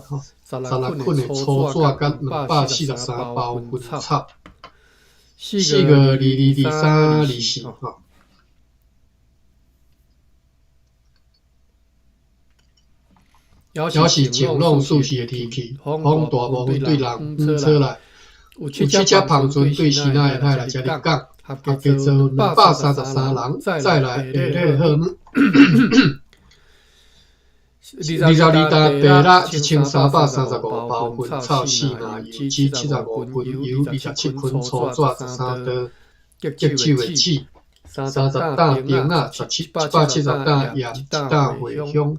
款吼，十十六六捆的捆的粗粗纸佮纸佮243 243包包薰薰草草。四月22、23、24吼。猶是晴朗舒適的天氣，風大部分對南方吹來，有七隻帆船對西奈海來遮入港，合計載233人，載來下里荷姆。22擔白蠟1335包糞臭四籃油脂75斤油27捆粗紙13袋棘手的紙30擔冰仔170擔鹽1擔茴香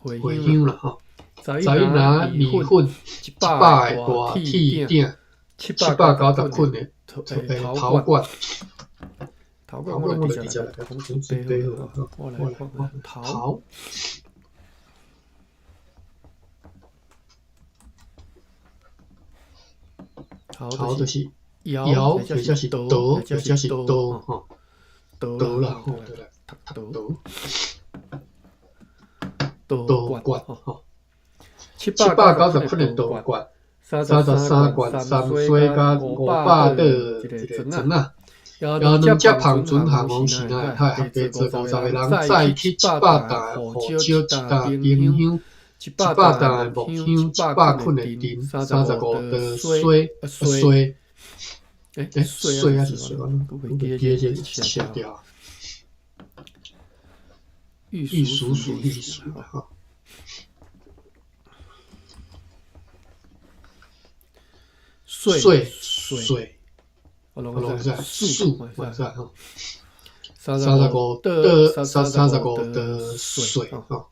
茴香啦吼，11籃麵粉100个大鐵鼎790捆的陶罐。陶罐我就直接來講準備好，我來看陶。陶就是窯，或者是陶，或者是陶吼，陶啦吼，對啦，陶，陶罐吼，790捆的陶罐，33罐三水佮500桌一个船仔，猶兩隻帆船航往西奈海，合計載50個人，載去700擔的胡椒、1擔丁香、100擔的木香、100捆的藤、35袋水水，水抑是水？我袂記得這寫掉。玉蜀黍意思吼。水水，我攏會使，數會使吼。35袋35袋水吼。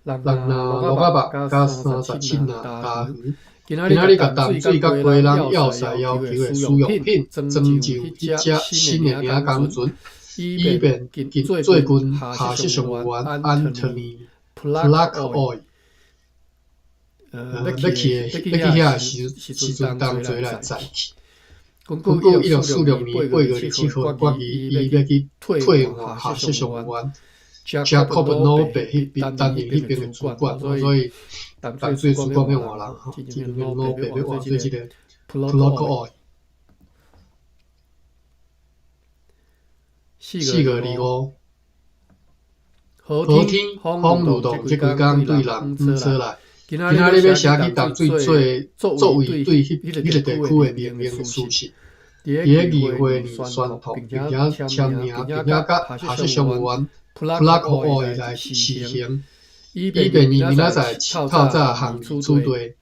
六籃六仔肉佮37籃大魚。今仔日共淡水佮基隆要塞要求的使用品裝上彼隻新的領工船，以便近最近下雪上員安東尼普拉克奧欲去遐時時陣同齊來載去。根據1946年8月27號決議，伊欲去退換下雪上員 Jacob 老伯彼邊擔任彼邊的主管，所以淡水主管欲換人吼，這邊老伯欲換做這個普拉克奧。4月25，好天風路動這幾工對南方吹來。今仔日欲寫去淡水做作為對彼個地區的命令的事實，佇咧議會內宣讀，並且簽名，並且佮下雪上員普拉克奧來試行，以便伊明仔載透早航處地。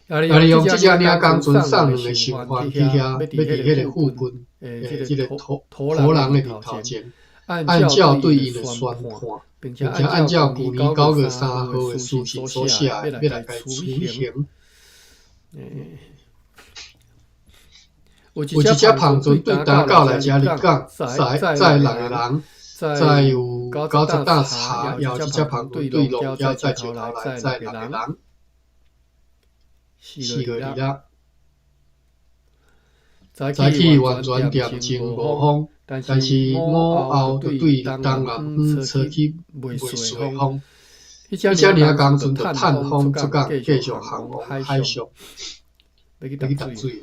也利用這隻領工船送兩個囚犯去遐，欲佇彼个附近的這个土土人的面頭前，按照對𪜶的宣判，並且按照舊年9月3號的書信所寫的，欲來共處刑。有一隻帆船對東港來遮入港，載6个人，載有90擔柴，也有一隻帆船對鹿寮載石頭來載6個人。4月26，早起完全恬靜無風，但是午後就對東南方吹起袂細風，彼隻領工船就趁風出港，繼續航往海上，欲去淡水。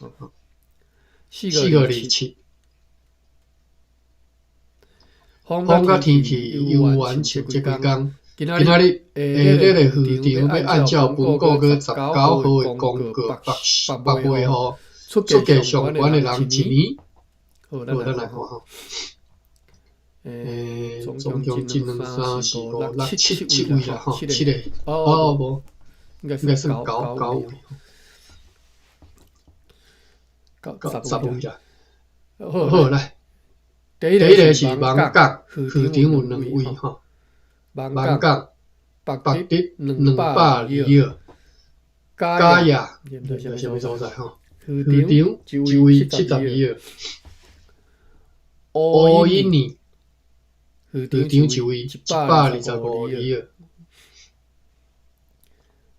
4月27，風佮天氣猶原像這幾工。今仔日下日的漁場欲按照文告月19號的公告北賣予出價上懸的人一年。好，咱來看吼。總共一兩三四五六七七位啦吼，七个。哦，無，應該算九位。九十位啦。好，來。第一个是艋舺，漁場有兩位吼。艋舺北直202號，嘉義毋知啥物所在吼。漁場一位72號，烏蠅呢漁場一位125里號，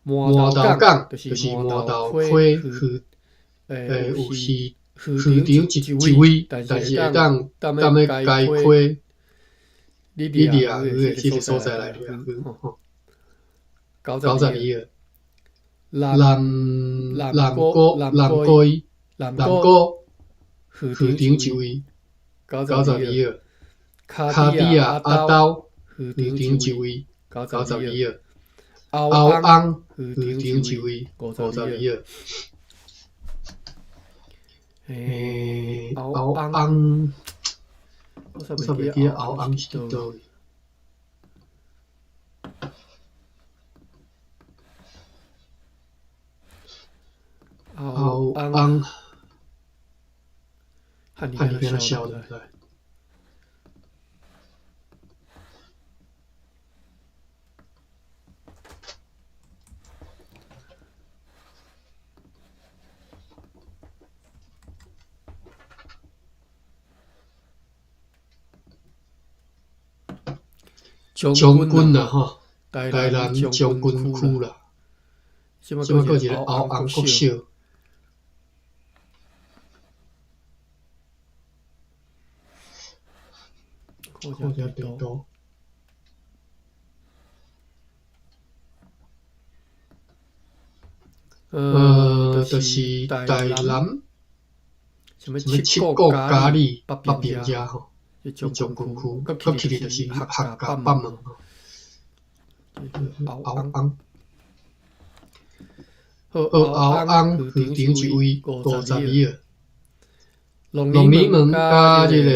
鰻頭港就是鰻頭溪漁，有漁場一位，但是會當踮咧該溪。你佇啊，的這个所在內面吼，92號，南南高南高南高漁場一位，92號，卡地亞阿兜漁場一位，92號。后翁渔場一位，52號。後翁，我煞袂記得後翁是佇佗位。後翁，漢語變痟對不對？將軍啦吼，台南將軍區啦，這擺閣一个後翁國小。看一下地圖。就是台南，啥物七股佳里北爿遮吼。將軍區，閣去就是客家北門吼。後翁，好，後翁漁場一位52號，龍里門佮這个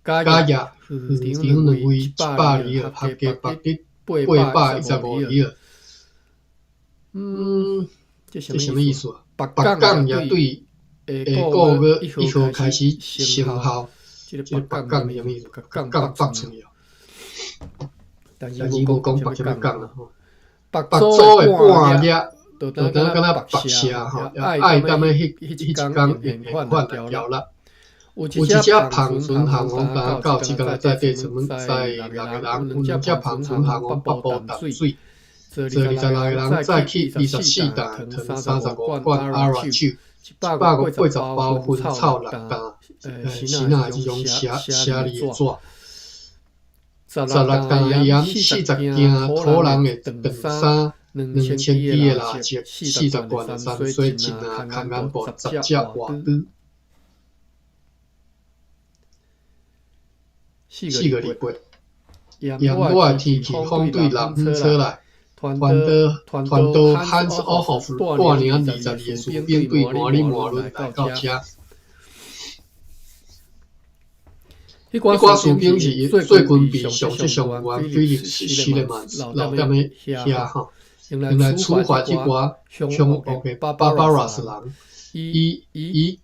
嘉業漁場兩位102號，客家北直815里號。這啥物意思啊？北港也對下個月1號開始生效。這个北港是啥物意思？港北出去哦。但是無講北啥物港啦吼。北祖的半粒，就等敢若北社吼，愛踮咧彼彼一工用款來調力。有一隻帆船航往到這工在地什麼載六个人，有兩隻帆船航往北部淡水，坐26个人載去24擔糖35罐阿拉酒，180包薰草6擔，時仔這種寫寫字的紙，16擔鹽，40件土人的長衫，2000支的蠟燭，40罐的山水，一籃空眼布，10隻活豬。4月28，炎熱的天氣，風對南方吹來，傳傳導漢斯奧霍夫帶領22个士兵對摩里摩倫來到遮。彼寡士兵是最近被上級上官菲利普斯勒曼留踮咧遐吼，用來處罰這寡兇惡的巴巴拉斯人。伊伊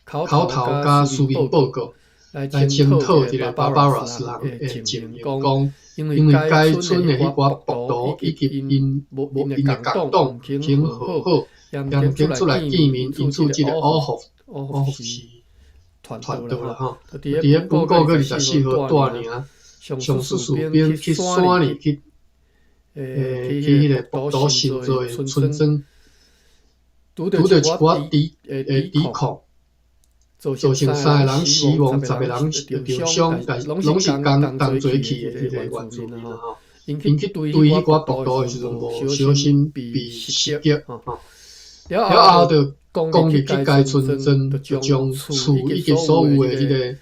口頭佮書面報告。來檢討這个巴巴拉斯人的情形，講因為該村的彼寡暴徒以及𪜶無𪜶的共黨毋肯和好，也毋肯出來見面，因此這个奧霍奧霍是傳導啦吼。佇咧本個月24號帶領上述士兵去山裡去，去彼个暴徒新造的村莊，拄著一寡抵抵抗。造成三个人死亡，10个人受傷，但攏是共同齊去的彼个原住民吼。𪜶去追彼寡暴徒的時陣，無小心被襲擊吼。了後就攻入去該村莊，就將厝以及所有的這个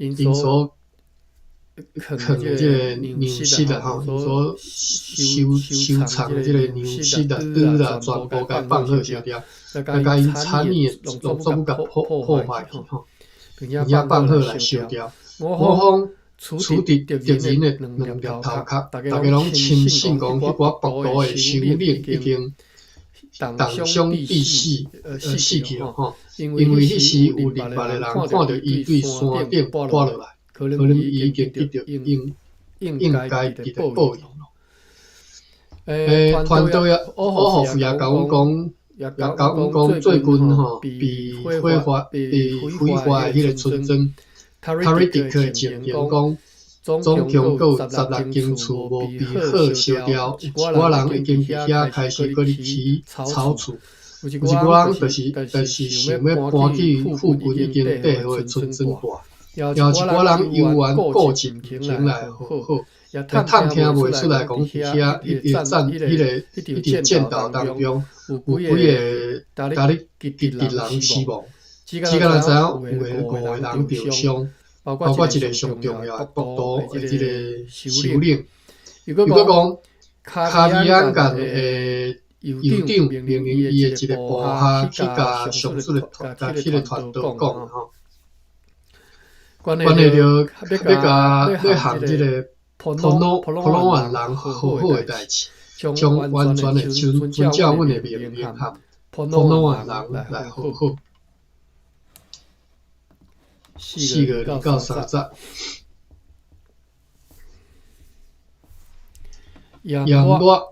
𪜶所囥的這个糧食啦吼，所收收藏的這个糧食啦、豬啦，全部共放火燒掉，也共𪜶產業農作物共破破壞去吼，並且放火來燒掉。我方處置敵人的兩粒頭殼，逐家攏深信講，彼寡暴徒的首領已經重傷致死，死去了吼。因為彼時有200个人看著伊對山頂跋落來。可能伊已經得著應應該得的報應咯。團隊啊，奧霍夫也共阮講，也共阮講，最近吼被毀壞、被毀壞的彼个村莊，卡瑞迪克的情形講，總共閣有16間厝無被火燒掉，有一寡人已經佇遐開始閣咧起草厝，有一寡人就是就是想欲搬去附近已經綴好的村莊住。也有一寡人猶原顧及毋肯來和好，也探聽袂出來講佇遐彼个戰、彼个彼場戰鬥當中有幾个達里吉敵人死亡，只敢若知影有五个人著傷，包括一个上重要的暴徒的這个首領。又閣講，卡米安干的酋长命令伊的一个部下去共上述的共彼个传道讲吼，关系著欲共欲和這个波罗宛人和好的代誌，將完全的遵照阮的命令和波羅宛人來和好。4月2到3節。炎熱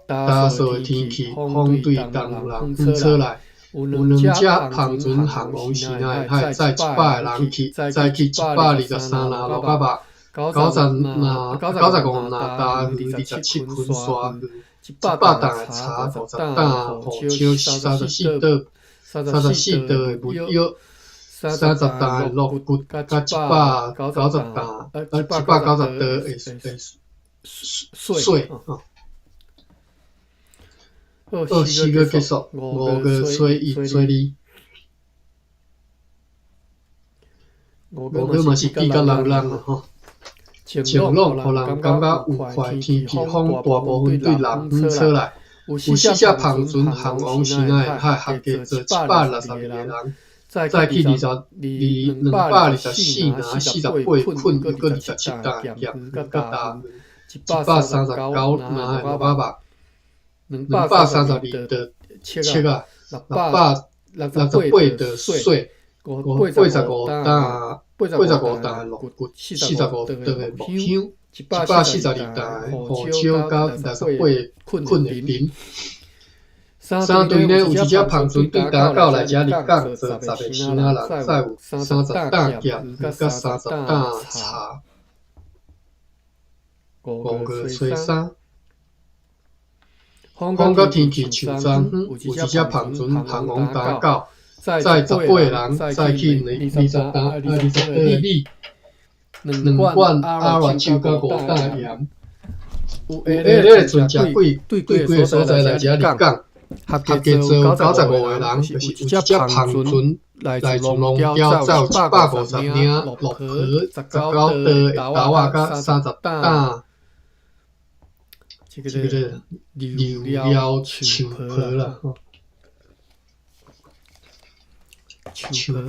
焦燥的天氣，風對東南風吹來，有兩隻帆船航往西奈海，載100个人去，載去123林600目，95林焦魚，27捆沙魚，100担的柴，50担胡椒，34桌的蜜藥，30担的鹿骨，佮190桌的水。好，4月結束，5月初1、初二，5月嘛是記甲人人啊吼。晴朗，予人感覺有快天氣風，大部分對南風吹來，有四隻帆船航往西奈海，合計坐162个人，載去224林48捆，猶閣27擔鹽佮焦魚，139林的600目。232桌粟仔，668桌水，85担的鹿骨，45桌的木香，142担的胡椒，佮68捆的脣。三队呢，有一隻帆船對打到來遮入港，坐10个支那人，載有30擔鹽佮30擔柴。5月初3。風佮天氣像昨昏，有一隻帆船航往打到，載18个人，載去20桌的米，2罐鴨肉酒佮5担鹽。有下咧船誠貴，對幾个所在來遮入港，合計坐95个人，就是有一隻帆船來自龍嶠，載有150領鹿皮、19桌的豆仔佮30擔。這個榴料樹皮啦，吼，樹皮。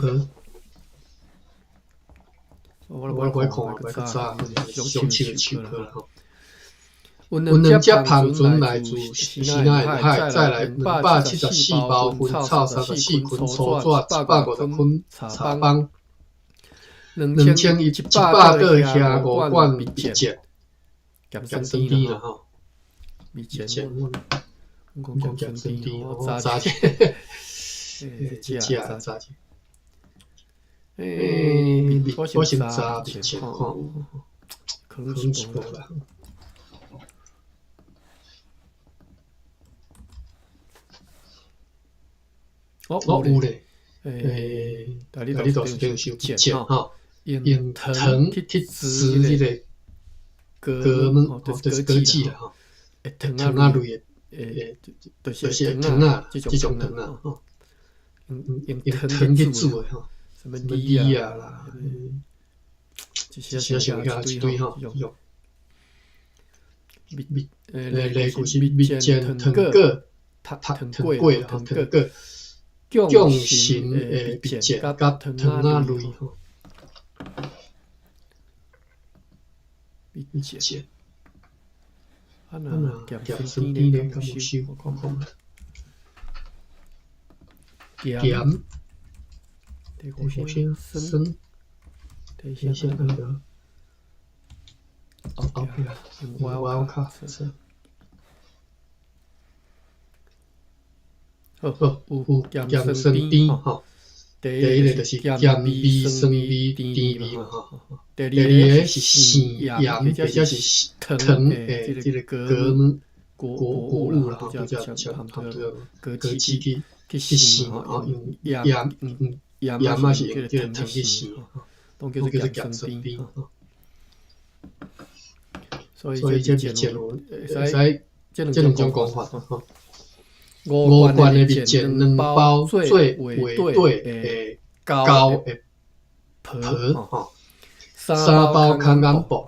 我來看，較早上樹的樹皮啦，吼。有兩隻帆船來自西奈海，載來274包薰草、34捆粗紙、150捆柴枋，2100閣遐5罐蜜餞，鹹酸甜啦，吼。蜜餞，我講鹹酸甜，我早者，食早者。我先查蜜餞看有，可能是無啦。哦，有咧，你著是有收蜜餞吼，用糖去煮這个果物，就是果子啦吼。糖仔類的，就是糖仔，這種糖仔吼，用糖去煮的吼，啥物李仔啦，這些上遐一堆吼，這種蜜，例句是蜜餞糖果，糖果吼，糖果，降神的蜜餞佮糖仔類吼，蜜餞。啊，若鹹酸甜咧，敢有收？我看看。鹹，第五聲酸，第四聲那個。OK 啦，我卡。好，有鹹酸甜吼。第一个就是鹹味、酸味、甜味嘛吼。第二个是鹹鹽，或者是糖的這个果物、果果物啦吼，就叫像差不多果子去去瀉吼，用鹽鹽啊是用這个糖去瀉，攏叫做鹹酸甜。所以這蜜餞會使這兩種講法吼。5罐的蜜餞，2包做畫底的膠的皮吼，3包空眼布，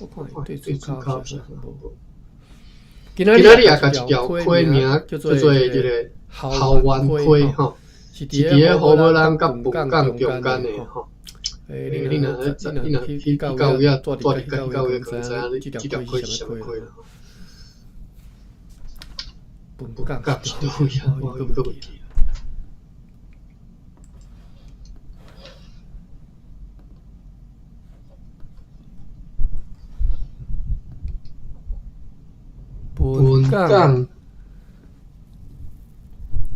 我看伊對出口是無。今今仔日也共一條溪名叫做這个鱟灣溪吼，是佇咧虎尾蘭佮笨港中間的吼。欸，你若去到位仔，住佇到位，可能知影這條溪是啥物溪啦。笨港是佗位啊？我閣袂記。本港，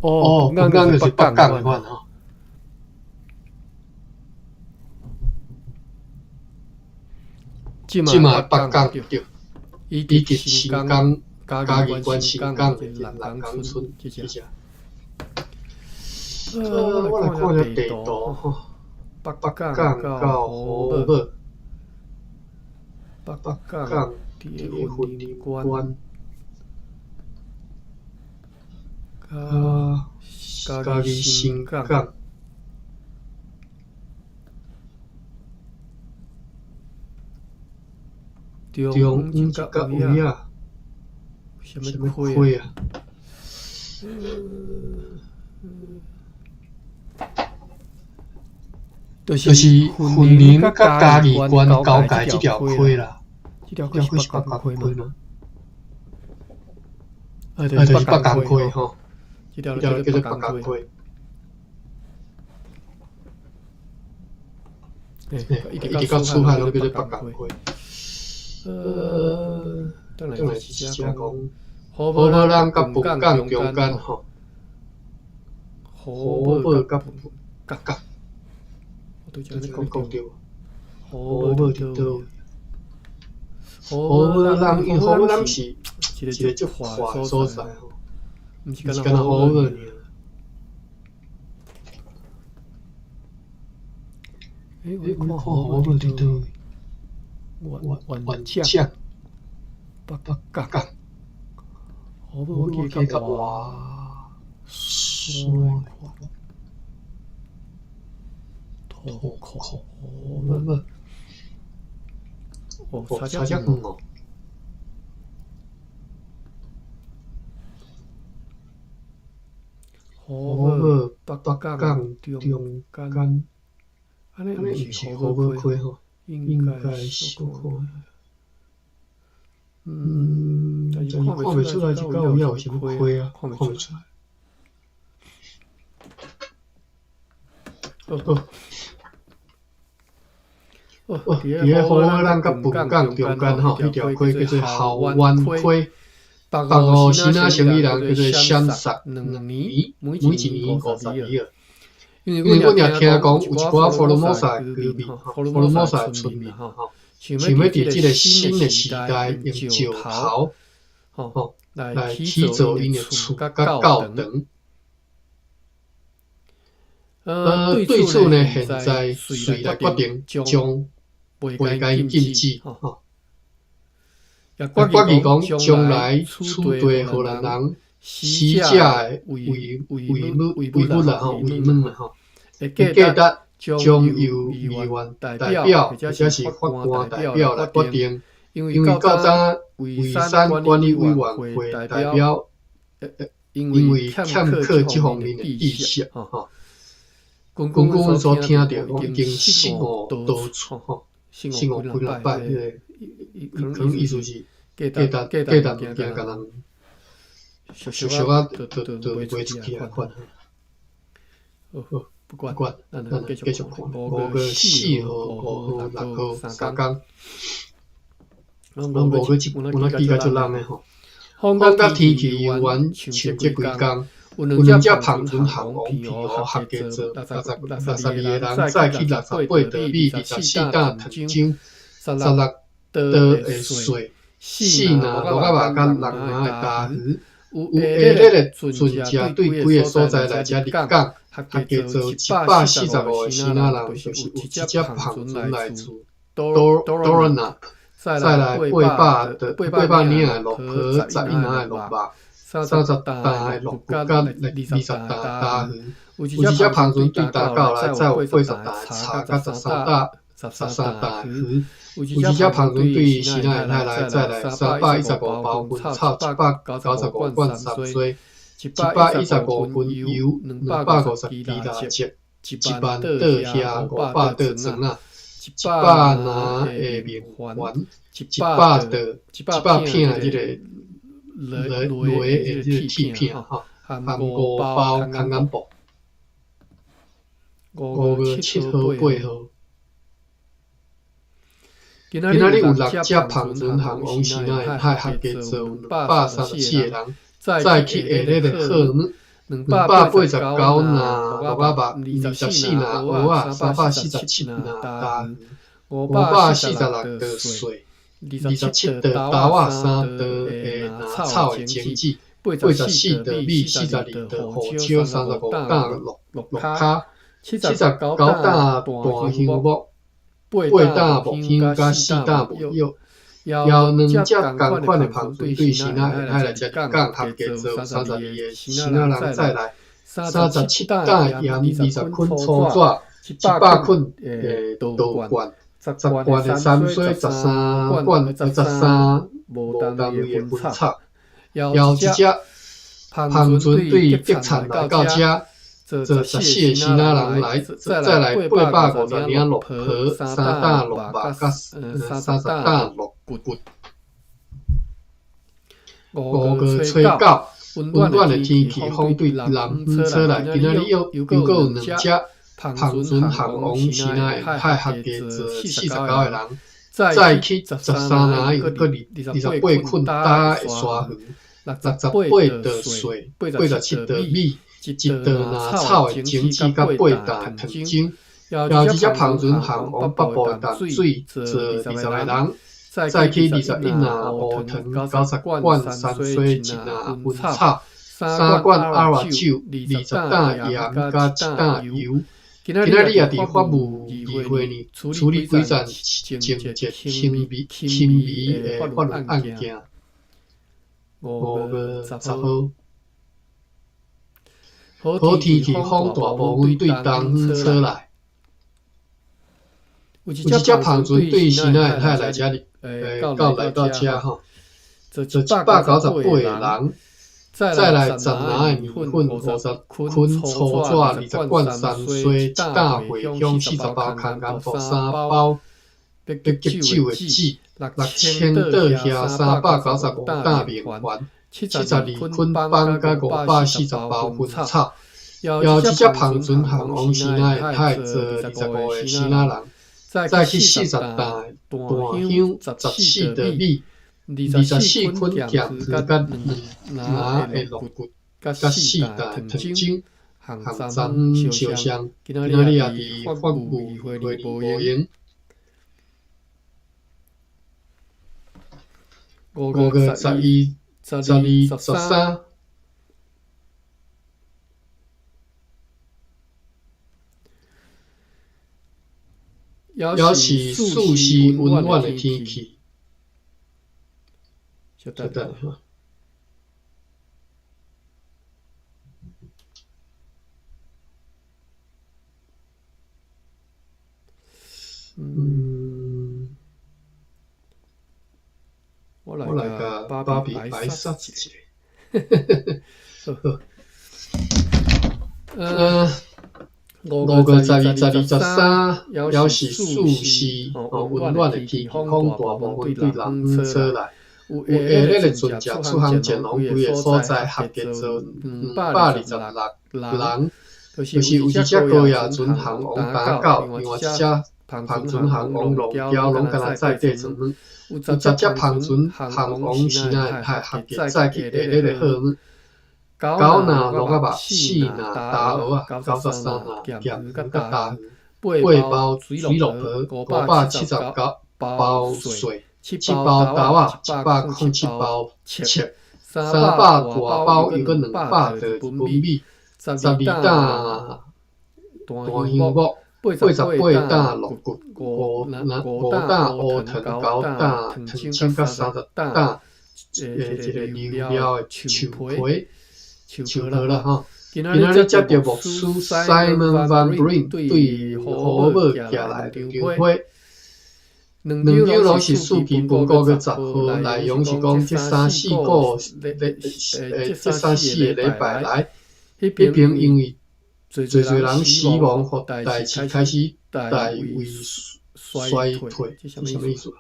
哦，本港就是北港款吼。這馬北港對，以及新港、嘉義縣新港的南港村這隻。我來看下地圖吼，北港到湖寶，北港佇個雲林縣，佮嘉義新港，中央這角位仔，啥物溪啊？就是雲林佮嘉義縣交界這條溪啦，這條溪是北港溪嗎？啊，就是北港溪吼，這條叫做北港溪。一直到出海攏叫做北港溪。轉來是遮講，湖寶人佮本港中間吼，湖寶佮港。對，這講著，湖寶佇佗位？湖寶人，因為湖寶人是一個足闊的所在吼，毋是干焦湖寶爾。欸，我看湖寶佇佗位？原匠、北港、湖寶我記得較活山。土庫，哦，差遮遠哦。湖寶北港中間，按呢毋是湖寶溪吼，應該是看。但是看袂出來這到位有啥物溪啊？看袂出來。好。哦，佇个湖寶人佮本港中間吼，彼條溪叫做后灣溪。北五支那生意人叫做閃煞2年，每一年50里。因為阮也聽講有一寡福爾摩沙的居民，福爾摩沙的村民吼，想欲佇這个新的時代用石頭吼來起造𪜶的厝佮教堂。對此呢，現在遂來決定將袂共𪜶禁止吼，也決議講將來此地予咱人死者的遺遺物遺物啦吼，遺物啦吼，會價值將由議員代表或者是法官代表來決定，因為較早遺產管理委員會代表因為欠缺這方面的知識吼。根據阮所聽著講，已經失誤多處吼，失誤幾若擺，彼个可能意思是價值價值物件共人俗俗仔就就就賣出去仔款。好，不管，咱繼續看，5月4號、5號、6號三工，攏5月7，有哪記甲足櫳的吼。風佮天氣猶原像這幾工。有兩隻帆船航王澎湖合計載62個人，載去68桌米、24擔糖漿、16桌的雪、4籃鹿仔肉佮6籃的鮑魚。有下熱的船隻對幾个所在來遮入港，合計載145個支那人，就是有一隻帆船來自 Doronup，載來800領的鹿皮、11籃的鹿肉。30擔的鹿骨佮20擔鮑魚，有一隻帆船對大港來載有80擔的柴佮13擔魚，有一隻帆船對新仔來載來315包薰草、195罐三水、115斤油、250支蜡燭、1万桌虾、500桌庄仔、100篮的面环、100片这个螺的这个铁片吼，含5包空眼布。5月7號、8號。今仔日有六隻帆船和王時若海合計坐234个人，載去下熱的赫爾，289籃鹿仔肉，24籃蚵仔，347籃大魚，546袋蒜，27袋豆仔，3袋的藍草的種子，84袋米，42袋胡椒，35擔綠綠跤，79擔大香木，8擔木香佮4擔木藥。猶兩隻仝款的帆船對時若沿海來遮入港，合計坐32个時仔人載來，37擔鹽，20捆粗紙，100捆的稻罐，10罐的山水，13罐13無單位的薰草。猶一隻帆船對竹田來到遮，坐14个時仔人來，再來850領鹿皮，3擔鹿肉佮30擔鹿骨。5月初九，溫暖的天氣，風對南方吹來。今仔日又閣有兩隻帆船和王時若沿海合計坐49个人，載去13籃又閣28捆焦的沙魚，68袋蒜，87袋米，1袋藍草的種子佮8擔糖精。猶一隻帆船和往北部的淡水坐20个人，載去21籃烏糖，90罐山水，1籃薰草，3罐阿拉酒，20擔鹽佮1擔油。今仔日也佇法務議會呢處理幾件情節輕微輕微的法律案件。5月10號，好天氣，風大部分對東方吹來。有一隻帆船對時若沿海來遮入，到來到遮吼，坐198個人，再來10籃的麵粉，50捆粗紙，20罐山水，1擔茴香，40包空甘布，3包欲急手的紙，6000桌遐395擔麵團，72捆枋佮540包薰草。猶一隻帆船和王時若沿海坐25个時仔人，載去40擔大香，14袋米，24捆鹹魚佮2籃的鹿骨，佮4擔糖精，項針相像。今仔日也佇法務議會裡無閒。5月11、12、13。猶是四時溫暖的天氣。稍等下。我來共芭比白殺一下。好。5月12、12、13，猶是四時溫暖的天氣，風大部分對南方吹來。有下熱的船隻出航前往幾个所在，合計坐226人。就是有一隻高壓船航往打九，另外一隻帆船航往龍嶠，攏敢若載底船。有10隻帆船航往時若沿海，合計載去下熱的荷姆。9籃鹿仔肉，4籃焦蚵仔，93籃鹹魚佮大魚，8包水萝卜，579包蒜，7包豆仔，107包粟，300大包又閣200袋日本米，12擔大香木，88擔鹿骨，5擔烏糖，9擔糖精佮30擔一个牛料的樹皮。樹皮啦吼。今仔日接著牧師 Simon Van Breen 對荷姆寄來兩張批，兩張攏是四期報告月10號，內容是講這三四個這三四个禮拜來，彼邊因為濟濟人死亡，予代誌開始大為衰退，這啥物意思？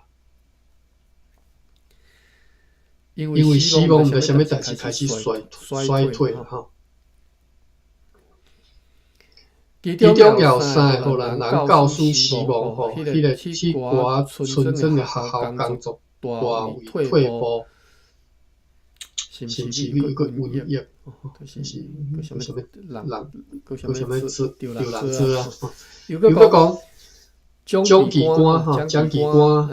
因為死亡毋知啥物代誌開始衰退吼。其中也有三个荷蘭人教師希望予彼个去寡村莊的學校工作大為退步，是毋是伊閣瘟疫？就是閣啥物人，閣啥物做著人做啊？又閣講蔣其官吼，蔣其官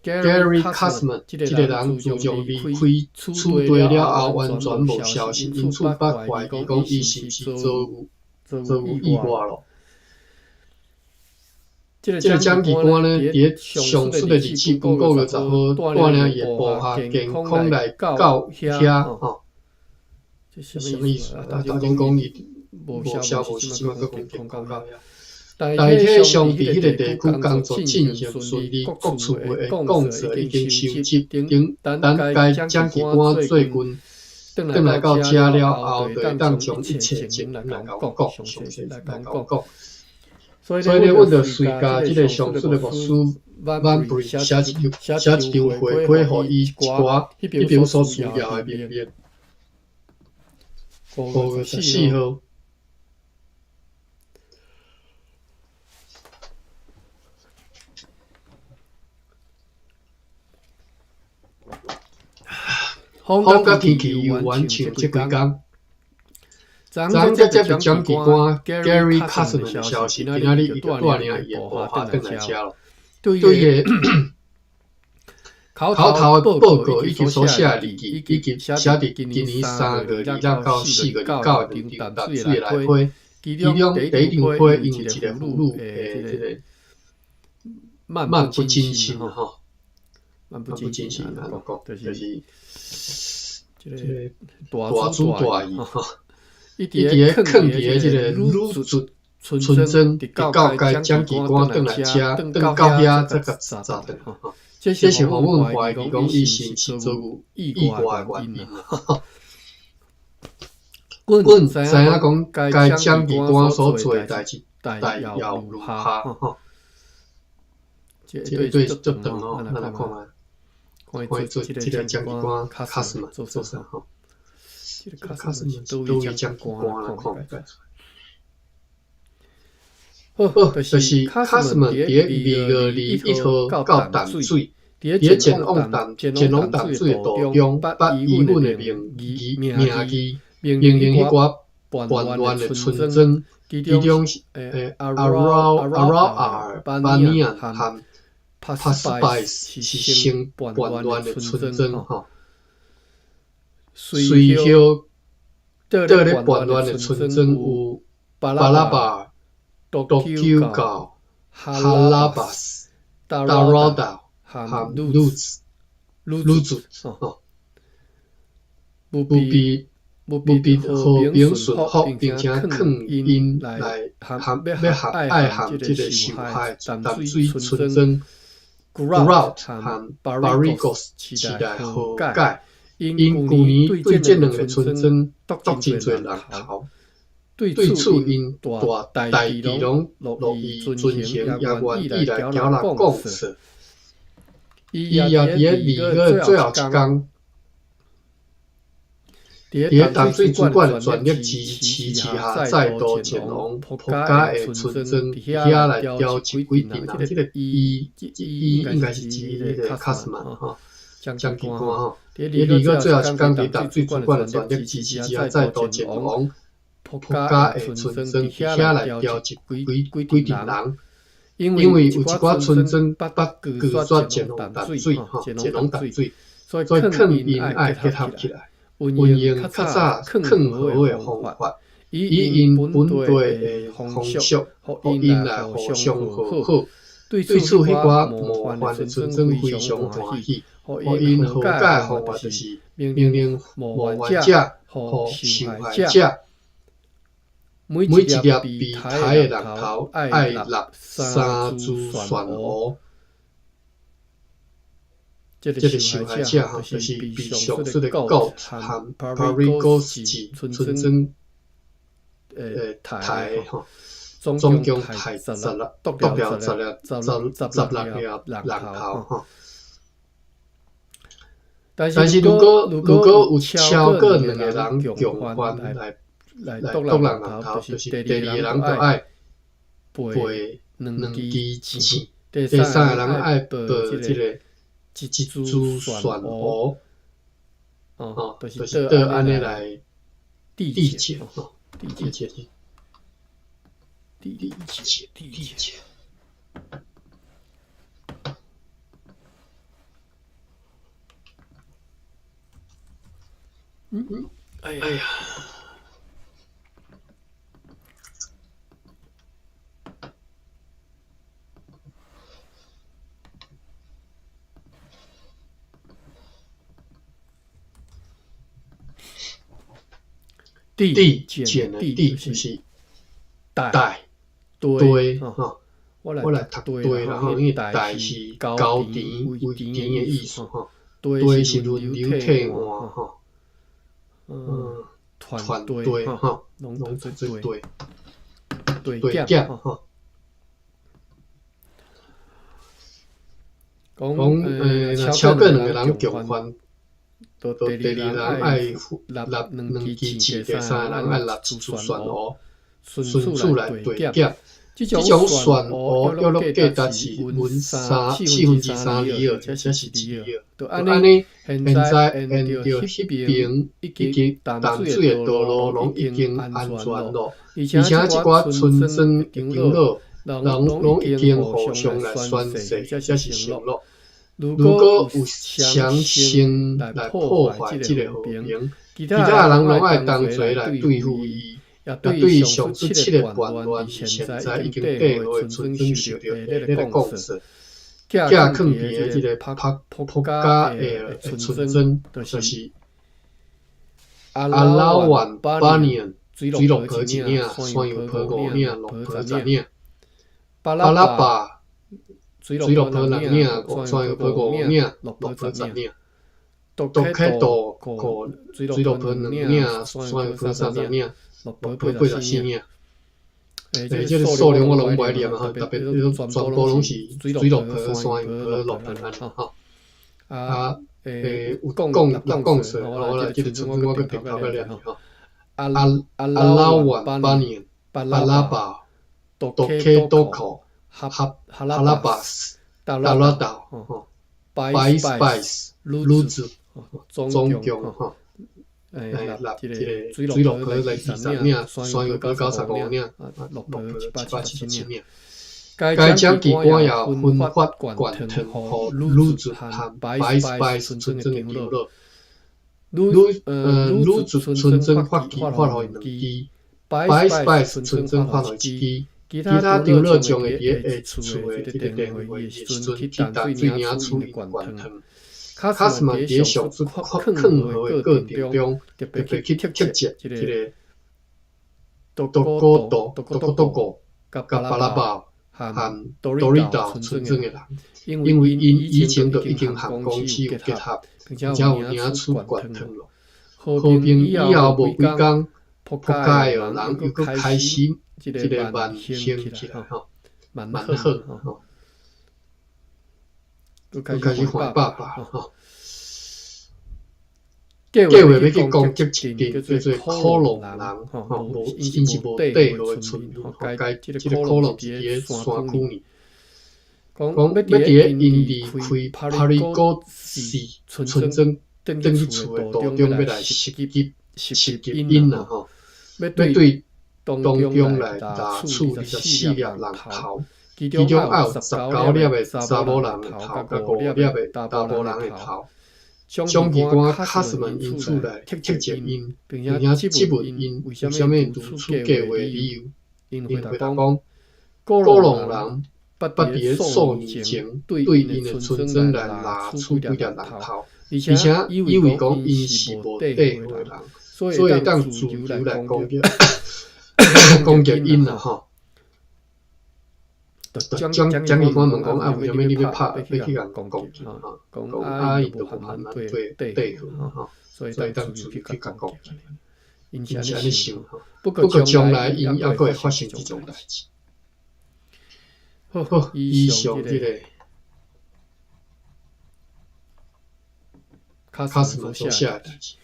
，Gary Cusman 這个人自從離開此地了後，完全無消息，因此捌懷疑講伊是毋是遭遇意外囉。這個蔣其官呢，佇咧上述的日子9月10號，帶領伊的部下健康來到遐吼。這啥物意思？啊，頭前講伊無消無息，這擺閣講健康到遐。代替上佇彼个地區工作進行順利，各處的講座已經收集。等該蔣其官最近轉來到遮了後，就會當將一切情形來共阮講，詳細來共阮講。所以呢，阮就隨共這个上述的牧師萬布寫一張回批，予伊一寡彼邊所需要的命令。5月14號。風佮天氣猶原像這幾工。昨昏才接著蔣其官 Gary Cusman 的消息，今仔日伊就帶領伊的部下轉來遮囉。對伊口頭的報告以及所寫的日記，以及寫佇今年3月2日到4月29的兩場淡水的來批，其中第一場批因為一个婦女的這个漫不經心吼，漫不經心按怎講，就是這个大主大意吼。伊佇咧囥佇咧這个女卒村莊，直到該蔣其官轉來遮，轉到遐才共查轉吼。這是予阮懷疑講伊是毋是遭遇意外的原因。阮知影講該蔣其官所做的代誌大要如下吼。這對足長哦，咱來看覓，看伊做這個蔣其官卡斯嘛做啥吼？這个卡斯是佗位蔣其官來看會出。好，就是卡斯們佇咧2月21號到淡水，佇咧前往淡水的途中，捌以阮的名義，命令彼寡叛亂的村莊，其中阿繞阿班尼亞和帕斯拜是先叛亂的村莊吼。隨後，佇咧叛亂的村莊有巴拉巴、獨丘教、哈拉巴斯、達拉達和魯茲、魯茲吼，務必和平順服，並且勸𪜶來含欲合愛含這个受害淡水村莊 Grout 和 Barrigos 市來和解。𪜶舊年對這兩个村莊剁真濟人頭，對此𪜶大代誌攏樂意遵行，也願意來交人講說。伊也佇咧2月最後一工，佇咧淡水主管的全力支持下，再度前往朴家的村莊，佇遐來調集幾陣人。這个伊伊應該是指彼个卡斯曼吼，蔣其官吼。佇咧2月最後一工，佇淡水主管的全力支持下，再度前往朴家的村莊，佇遐來調集幾幾陣人。因為有一寡村莊捌拒絕前往淡水吼，前往淡水，所以勸𪜶愛結合起來，運用較早勸和的方法，以𪜶本地的風俗，予𪜶來互相和好。對此，彼寡冒犯的村莊非常歡喜，予𪜶和解的方法就是命令冒犯者予受害者。每一粒被刣的人頭愛納三支蒜蘆。這个受害者吼，就是被上述的 Goat 和 Parigos 村莊刣吼，總共刣16，剁了16粒人頭吼。但是如果有超過兩个人共犯來剁人人頭，就是第二个人就愛。背兩支箭，第三个人愛抱這个一支蒜芋，吼，就是倒按呢來締結，吼，締結，締結，締結。哎呀！締剪的締就是帶堆吼，我來讀堆啦吼，因為代是高田為田的意思吼，堆是輪流替換吼，團隊吼，攏做對對減吼。講若超過兩个人共犯。就第二人愛立兩支箭，第三个人愛立一支蒜芋，順序來遞減。這種蒜芋約略價值是文三四分之三厘爾，這是一厘爾。就按呢，現在沿著彼爿以及淡水的道路攏已經安全囉，而且這寡村莊長老人攏已經互相來宣誓，這是承諾。如果有誰先來破壞這个和平，其他人攏愛同齊來對付伊。也對上述七个叛亂，現在已經綴號的村莊受著彼个控訴，寄囥佇這个朴家的村莊，就是阿拉萬巴尼水鹿婆一領，山羊婆五領，鹿婆十領，巴拉巴。水鹿婆六領，山羊婆五領，鹿婆十領。獨克道水鹿婆兩領，山羊婆30領，鹿婆84領。這个數量我攏無愛念吼，特別全部攏是水鹿婆、山羊婆、鹿婆按呢吼。啊，有講六講說，我來這个村莊我閣頂頭閣念吼。阿拉萬巴尼巴拉巴獨克多口。哈哈拉巴斯、達拉島、白拜斯、魯子，總共吼，立這个水鹿婆來20領，山羊婆95領，鹿婆777領。該獎機關也分發罐糖予魯族和白拜斯村莊的長老。魯族村莊發給發予兩支，白拜斯村莊發予一支。其他長老將會佇下厝的這个電話會議時陣去淡水領取伊罐糖。卡斯曼佇上述勸和的過程中，特別去斥責這个獨孤度、獨孤獨孤佮巴拉巴和多里島村莊的人，因為𪜶以前就已經和公司有結合，並且有領取罐糖囉。和平以後無幾工，朴家的人又閣開始。這个蠻興起來吼，蠻好吼，閣開始換爸爸吼。計劃欲去攻擊一間叫做可隆人吼，無𪜶是無綴號的村民吼，該這个可隆是佇个山區呢。講欲佇个𪜶離開帕里古市村莊轉去厝的途中，欲來襲擊襲擊𪜶啦吼，欲對。當中來掠取24粒人頭，其中猶有19粒的查某人的頭，佮五粒的查埔人的頭。掌機官卡斯曼𪜶厝來斥責𪜶，並且質問𪜶為啥物如此計劃的理由。𪜶回答講：古隆人捌佇个數年前對𪜶的村莊來掠取幾粒人頭，而且以為講𪜶是無綴號的人，所以會當自由來攻擊。攻擊𪜶啦吼，就蔣蔣議官問講啊，為啥物你欲拍，欲去共攻擊吼？講啊，𪜶就無含咱綴綴號吼，所以當自由去共攻擊。𪜶是按呢想吼，不過將來𪜶猶閣會發生這種代誌。好，以上這个卡斯曼所寫的代誌。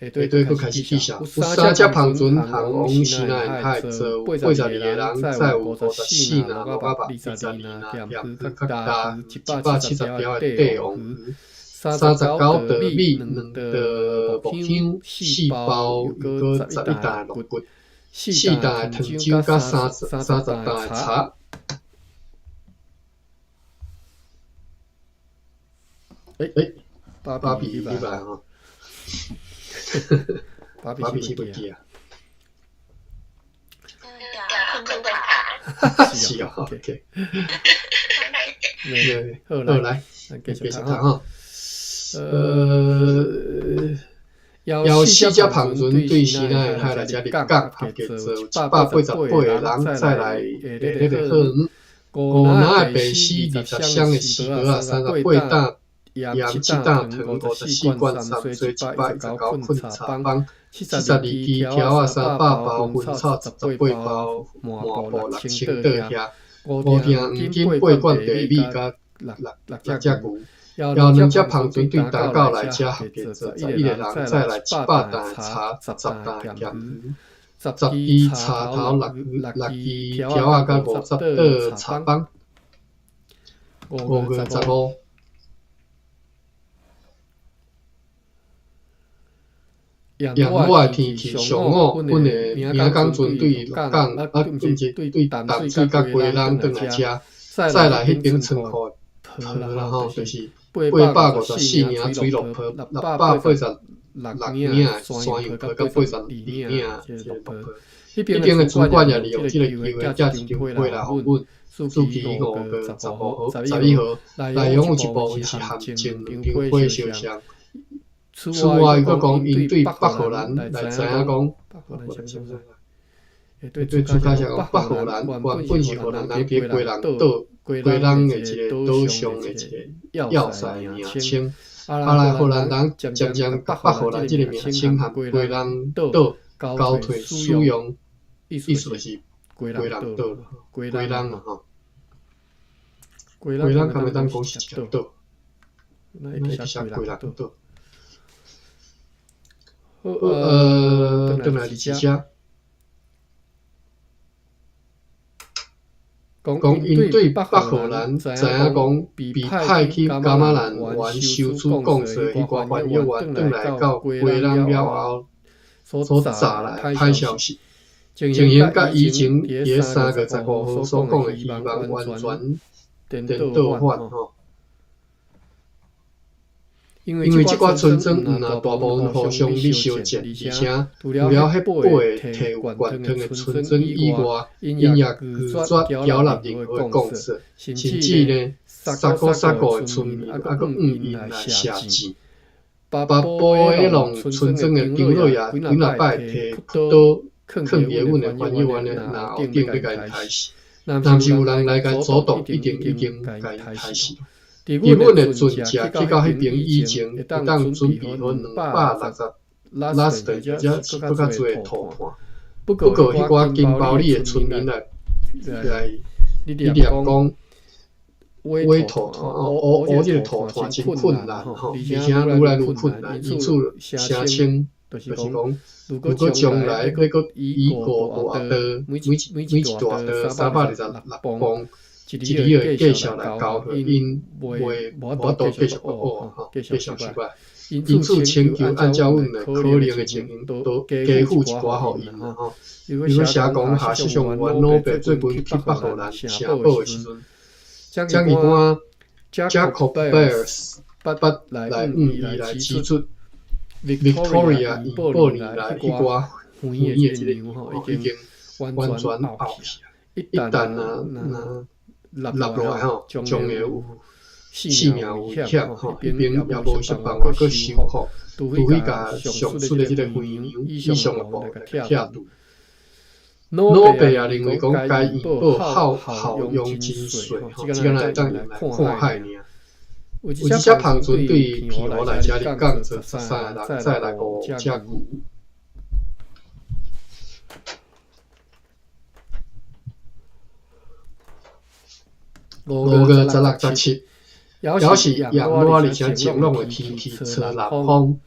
下底阁开始记数，有三只帆船航往西奈海，坐82个人，载有54篮萝卜肉、22篮咸鱼，佮大170条的帝王鱼、39袋米、2袋木香、4包又阁11担的鹿骨、4担的糖酒，佮30担的柴。欸，芭比入来吼，芭比是袂记啊？是哦，OK。好，来，继续读吼。犹四只帆船对西奈海来遮入港，合计坐188个人，载来的彼个货物。5篮的白丝，20箱的丝瓜仔，38担盐，7担糖，54罐三水，119捆柴枋，72支条仔，300包薰草，18包麻布，6000桌遐。5锭黄金，8罐白米，佮六只牛。犹两只帆船对大到来遮，合计坐11个人，载来100担的柴，10担的咸鱼，10支柴头，六支条仔，佮50桌柴枋。5月15。炎热的天气，上午，阮的明港船对鹿港，毋是对淡水佮基隆转来遮，载来彼间仓库的皮啦吼，就是854领水鹿皮，686领山羊皮佮82领这个鹿皮。彼边的主管也利用这个机会，寄一张批来予阮。书记5月15号、11号，内容有一部分是陷阱两张批相像。此外，伊阁讲，𪜶对北荷兰来知影讲，对主教是讲北荷兰原本是荷兰人伫基隆岛，基隆的一个岛上的一个要塞名称。来荷兰人渐渐共北荷兰这个名称和基隆岛交替使用，意思就是基隆岛，基隆啊吼，基隆敢会当讲是一个岛？那伊直写基隆岛。好，转来伫遮，讲𪜶对北荷兰知影讲被派去噶玛兰湾收取贡税彼寡翻译员转来到基隆了后，所炸来的歹消息，情形佮以前伫咧3月15号所讲的希望完全颠倒反吼。因为这寡村庄毋但大部分互相咧相战，而且除了彼八个提有罐糖的村庄以外，𪜶也拒绝缴纳任何的贡税，甚至呢，沙古沙古的村民犹阁向𪜶来射箭。巴布埃隆村庄的长老也几若摆提朴刀囥伫阮的翻译员的脑后顶欲共𪜶刣死，若毋是有人来共阻挡，一定已经共𪜶刣死。伫阮的船只去到彼边以前，会当准备好260拉斯顿，或者是阁较济的涂炭。不过，彼寡金包里的村民来来咧念讲，挖涂炭哦，挖这个涂炭真困难吼，而且愈来愈困难，因此声称就是讲，如果将来欲阁以5大袋，每一大袋326磅。一里的价数来交予𪜶，袂无法度继续阁挖吼，继续失败。因此，请求按照阮的可能的情形，多加付一寡予𪜶啦吼。伊阁写讲，下设想阮老爸最近去北荷兰城堡的时阵，蒋义官 Jacob Beers 捌来向伊来指出，Victoria 伊报年来彼寡远的这个吼，已经完全后去啊！一旦若若落落来吼，将会有性命危险吼，彼边也无啥办法阁修复，除非共上述的这个围墙以上的部分拆除。老爸也认为讲该院报耗耗用真细吼，只敢若会当用来看海尔。有一只帆船对澎湖来遮入港，坐13个人，载来5只牛。5月16、17，犹是炎热而且晴朗的天气，吹南风。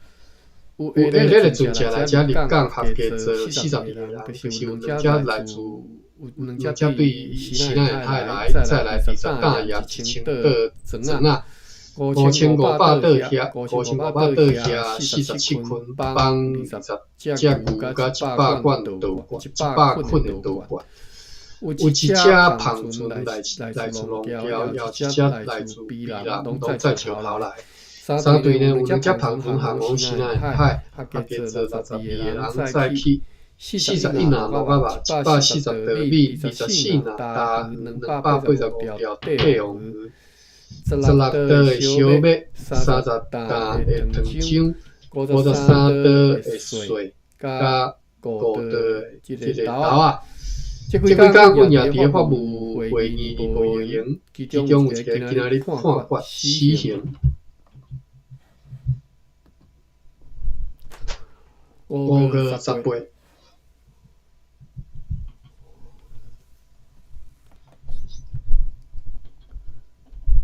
有下咧个船隻來遮入港，合計坐42个人，就是有兩隻來自，有兩隻對西南海來，載來20擔鹽1000桌船仔，5500桌蝦，5500桌蝦47捆，放20隻牛佮100罐稻罐，100捆的稻罐。有一隻帆船來來自龍橋，也有一隻來自宜蘭，攏載石頭來。三隊呢，有兩隻帆船航往西南海，合計坐62個人載去41籃蘆仔肉，140袋米，24籃大魚，285條帝王魚，16桌的燒肉，30擔的糖漿，53桌的蒜，佮5桌的這个豆仔。這幾工阮也佇咧法務會議無閒，其中有一个今仔日判決死刑。5月18。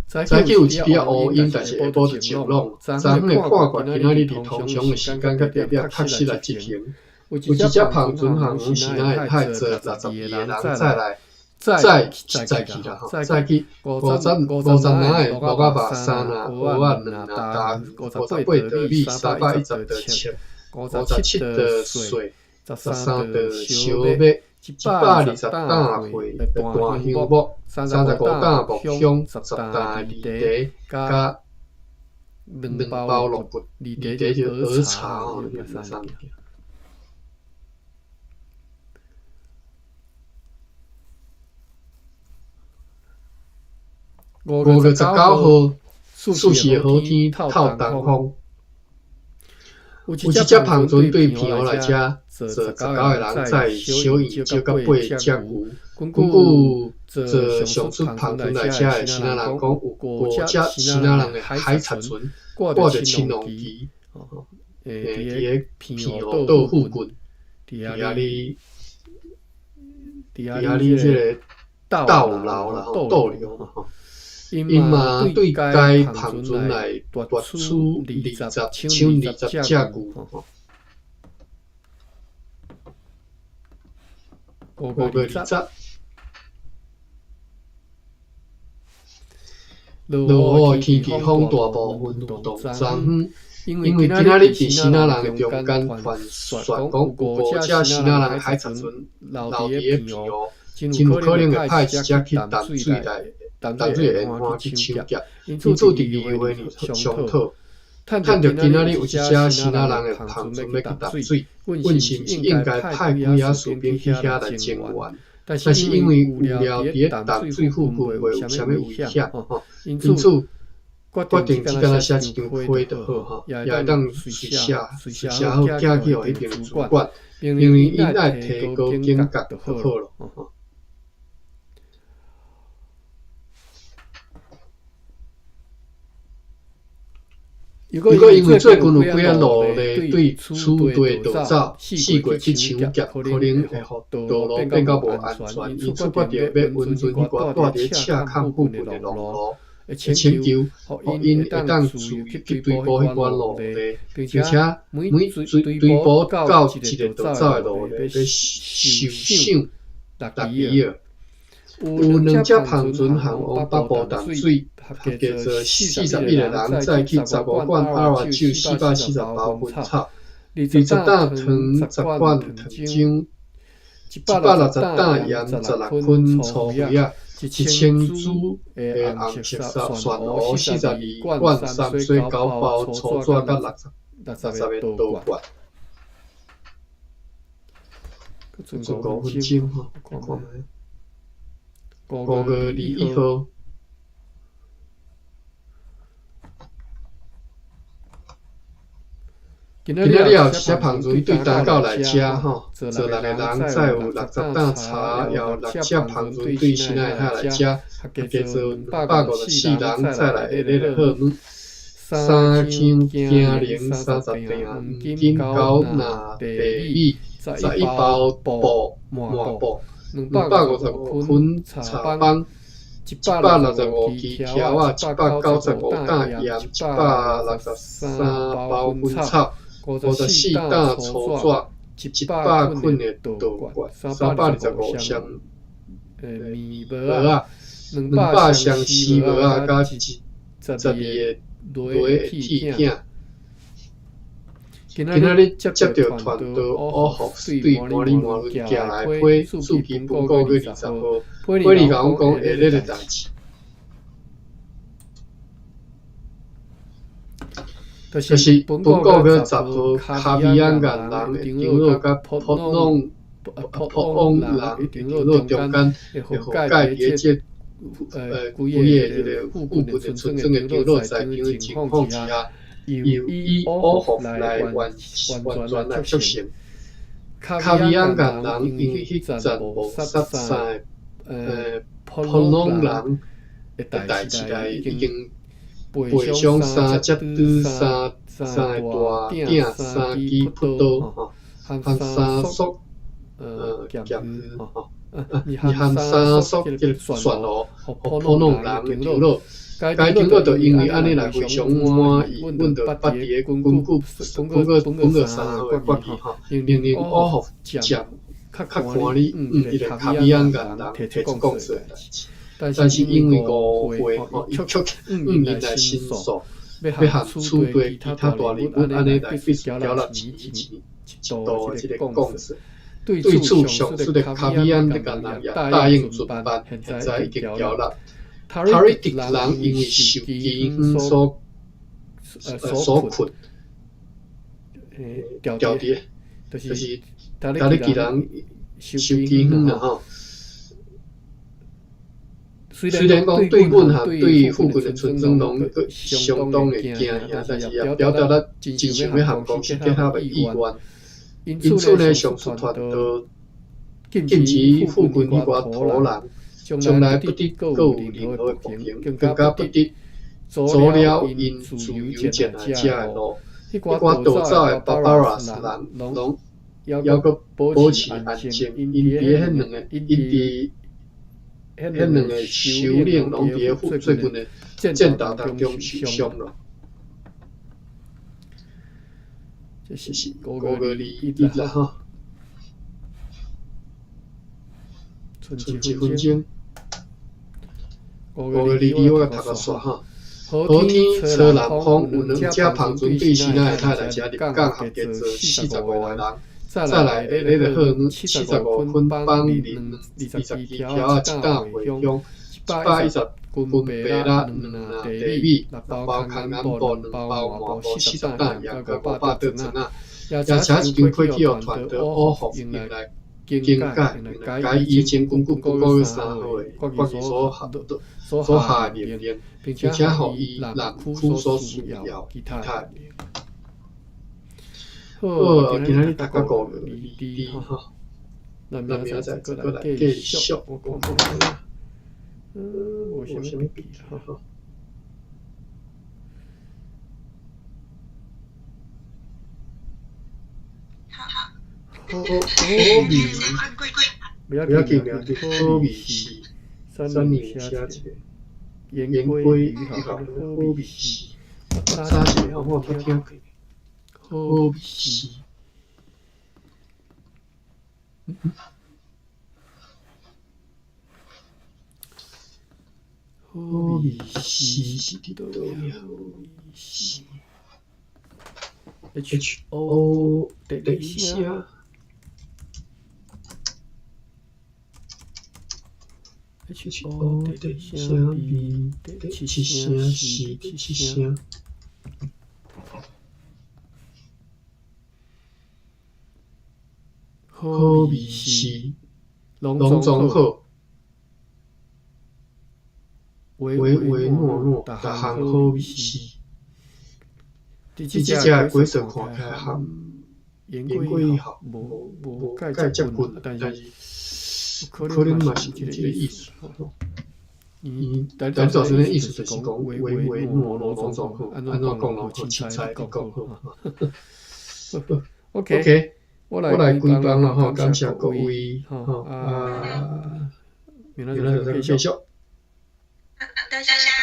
早起有一支仔烏蠅，但是下晡就晴朗。昨昏的判決今仔日佇通常的時間佮地點確實來執行。有一隻帆船航往西南海坐62個人載來載載去啦吼，載去50籃的蘆仔肉，3籃蚵仔，2籃大魚，58袋米，310袋粟，57袋蒜，13袋燒肉，120擔貨的大香木，35擔木香，10擔梨茶，佮2包鹿骨，梨茶就是儿茶吼，啥物件。5月19號，四時的好天透東風。有一隻帆船對澎湖來遮，坐19個人載小燕石佮8隻牛。根據坐上出帆船來遮的支那人講，有5隻支那人的海賊船掛著青龍旗，佇咧澎湖島附近，佇遐咧，佇遐咧這个逗留啦吼，逗留嘛吼。𪜶嘛對該帆船來奪取20搶20隻牛吼。5月20，落雨的天氣風大部分有動昨昏，因為今仔日佇支那人的中間傳說講有5隻支那人的海賊船留佇咧澎湖，真有可能會派一隻去淡水來。淡水的沿岸去搶劫，因此佇議會商討，趁著今仔日有一隻支那人的帆船欲去淡水，阮是毋是應該派幾仔士兵去遐來增援？但是因為有料佇咧淡水附近袂有啥物危險，因此決定只敢若寫一張批就好吼，也會當隨寫隨寫好寄去予彼爿主管，命令𪜶愛提高警覺就好囉。猶閣因為最近有幾仔路例對此地盜走，四界去搶劫，可能會予道路變甲無安全，因此決定欲允准彼寡蹛佇咧赤崁附近的農奴的請求，予𪜶會當自由去追捕彼寡奴隸，並且每追捕到一个盜走的奴隸，欲受賞6支仔。有兩隻帆船航往北部淡水，合計坐41個人，載去15罐阿拉酒、440包薰草、20擔糖、10罐糖漿、160擔鹽、16捆粗魚仔、1000株的紅色蒜蘆、42罐三水、9包粗紙佮60個陶罐。閣剩5分鐘吼，看覓。5月21號，今仔日也有一隻帆船對大港來遮吼，坐6個人，載有60擔柴，也有6隻帆船對新南海來遮，合計坐254人，載來下咧就好。3箱驚龍30鼎黃金，9籃白米，11包布麻布。255捆柴枋，165支柱仔，195擔鹽，163包薰草， 54擔粗紙，100捆的稻稈，325箱麵帽仔，200箱絲帽仔，佮12个螺的鐵鼎。今仔日接著傳到烏福對摩里摩倫寄來的批，暑期本個月20號，批裡共阮講下日的代誌。就是本個月10號，卡比安岩人的長老佮朴旺人的長老中間的和解，佇咧這規个這个附近的村莊的長老在場的情況之下，由以烏福來完全來促成。卡比安岩人因為彼陣謀殺三个朴旺人的代誌來已經賠償三隻拄三个大鼎、三支朴刀，吼，含三束劍吼，含三束這个蒜爐，予朴旺人的長老。該長老就因為按呢來非常滿意，阮就捌佇咧根據本個3號的決議，吼，命令烏福占較寬哩，彼个卡比安岩人提出控訴的代誌。但是因為誤會，吼，伊卻毋來申訴，欲和此地其他大人物按呢來必須繳納錢一度的這个貢稅。對此，上述的卡比安岩人也答應遵辦，現在已經繳納。塔瑞迪人因為受饑荒所困，調佇，就是塔里基人受饑荒啦吼。雖然講對阮和對附近的村莊攏閣相當的驚嚇，但是也表達了真想欲和公司結合的意願。因此呢，上述傳導禁止附近彼寡土人將來不得閣有任何的步行，更加不得阻撓𪜶自由前來遮的路。彼寡逃走的巴巴拉斯人攏猶閣保持安靜，𪜶佇彼兩個首領攏佇咧最近的戰鬥當中受傷了。這是5月21啦吼，賰一分鐘。5月22我共讀甲煞吼。好天吹南風，有兩隻帆船對西奈海來遮入港，合計載45個人。再來下日就好，75捆綁20支條仔一擔茴香，110斤白膋，兩籃茶米，6包空眼布，2包麻布，40擔鹽，佮500桌砖仔。也請一張批去予傳到烏福用來更改，用來改以前根據本個月3號的決議所下的命令，並且予伊南區所需要其他的。好，今仔日讀到5月22吼，咱明仔載閣來繼續。我看覓，無啥物變吼。好味，不要緊，不要緊，好味是三年寫一个，言歸於好，好味是，早一个我捌聽過。好味是，好味是是佇佗位啊？好味是，H O 第二聲，H O 第二聲 B 第七聲 C 第七聲。好味是，攏總好，唯唯諾諾，逐項好味是。佇這隻的鬼算看起來含言過以後無介接近，但是可能嘛是有這个意思。伊但造成的意思就是講唯唯諾諾攏總好，按怎講攏好，凊彩你講好。OK。我來關房了吼，感謝各位吼啊，明仔載再繼續。多謝。